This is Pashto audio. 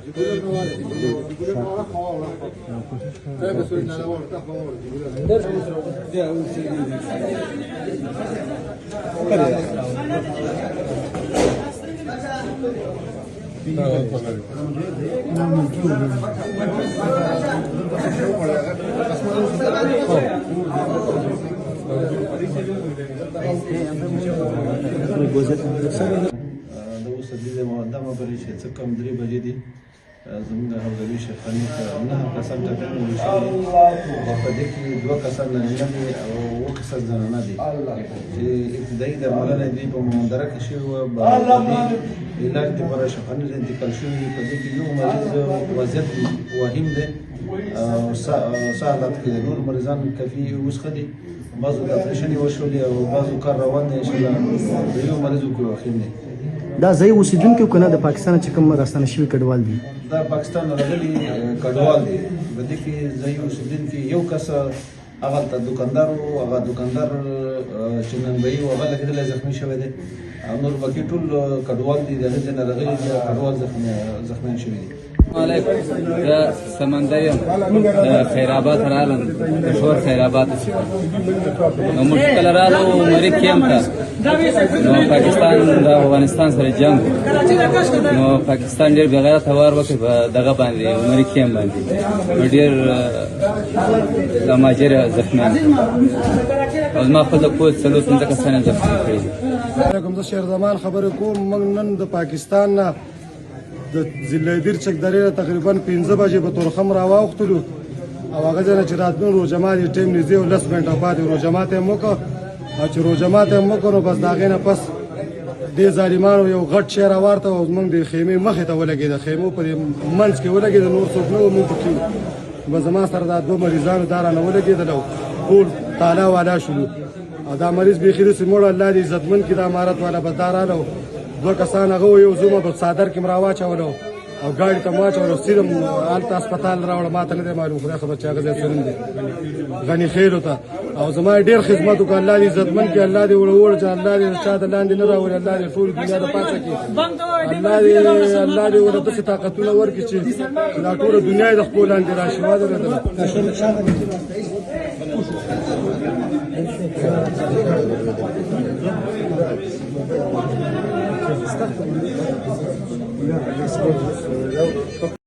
د اوس د دې دمه پرې چې څه کم 3 بجې دي، زموږ د حوزوي شفخانې ته 9 کسان ټپیان وړل شوي دي، چې په دې کې 2 کسان نارینه دي او 7 کسان زنانه دي، چې ابتدایي درملنه دوی په مومندره کې شوې وه، د علاج دپاره شفخانې ته انتقال شوي دي. په دې کې یو مریض وضعیت وخیم دی او ساه حالت کې دی، نور مریضان کافي اوس ښه دي، بعضو د اپرېشن یې وشولې او بعضو کار روان دی. انشاءالله د یو مریض کې وخیم دی. دا ځای اوسېدونکي که نه د پاکستان چې کوم راستانه شوي کډوال دي؟ دا پاکستان راغلي کډوال دي. په دې کې ځای اوسېدونکي یو کس هغه ته دکاندار و، هغه دکاندار چې ننبایي و هغه لګېدلی زخمي شوی دی، او نور باقي ټول کډوال دي، د هغې ځای نه راغلي دي، کډوال زخمیان شوي دي. زه سمندر یم، د خیر آباد رالم، د شور خیر آباد. نو موږ کله رالو مري کیم ته، نو پاکستان د افغانستان سره جنگ، نو پاکستان ډېر بېغیرته وار وکړ په دغه باندې مري کیم باندې، نو ډېر د مهاجر زخمیان او زما خپل د کور 4 5 کسان یې زخمي کړي دي. علیکم، زه شیر زمان خبرې کوم. موږ نن د پاکستان نه د ضلع دیر چکدرې نه تقریبا 5 بجې په تورخم راواوښتلو، او هغه ځای نه چې راتلو روژه ماتې ټایم نږدې و، 10 منټه پاتې روژه ماتې هم وکړه، او چې روژه ماتې هم وکړه نو بس د هغې نه پس دې ظالمانو یو غټ شی راوارته او زموږ د خیمې مخې ته ولګېده، خیمو په دې منځ کې ولګېده، نور څوک نه و، موږ پکې وو. بس زما سره دا 2 مریضانو دا رانه ولګېدل او ټول تالا والا شولو، او دا مریض بیخي داسې مړ، الله دې عزتمن کړي دا امارت والا. بس دا راله 2 کسان هغه یو زومه په څادر کې م راواچولو او ګاډي ته م واچولو، سیده م هلته هسپتال راوړه. ما ته نه دی معلوم، خدای خبر چې هغه ځای څه نوم دی، غني خېلو ته. او زما یې ډېر خدمت وکړ، الله دې عزتمن کړي، الله دې وړوړ چې الله دې چا د لاندې نه راولي، الله دې ټول دنیا د پاسه کړي، الله دې ورته داسې طاقتونه ورکړي چې دا ټوله دنیا یې د خپو لاندې راشي. وادرېدله.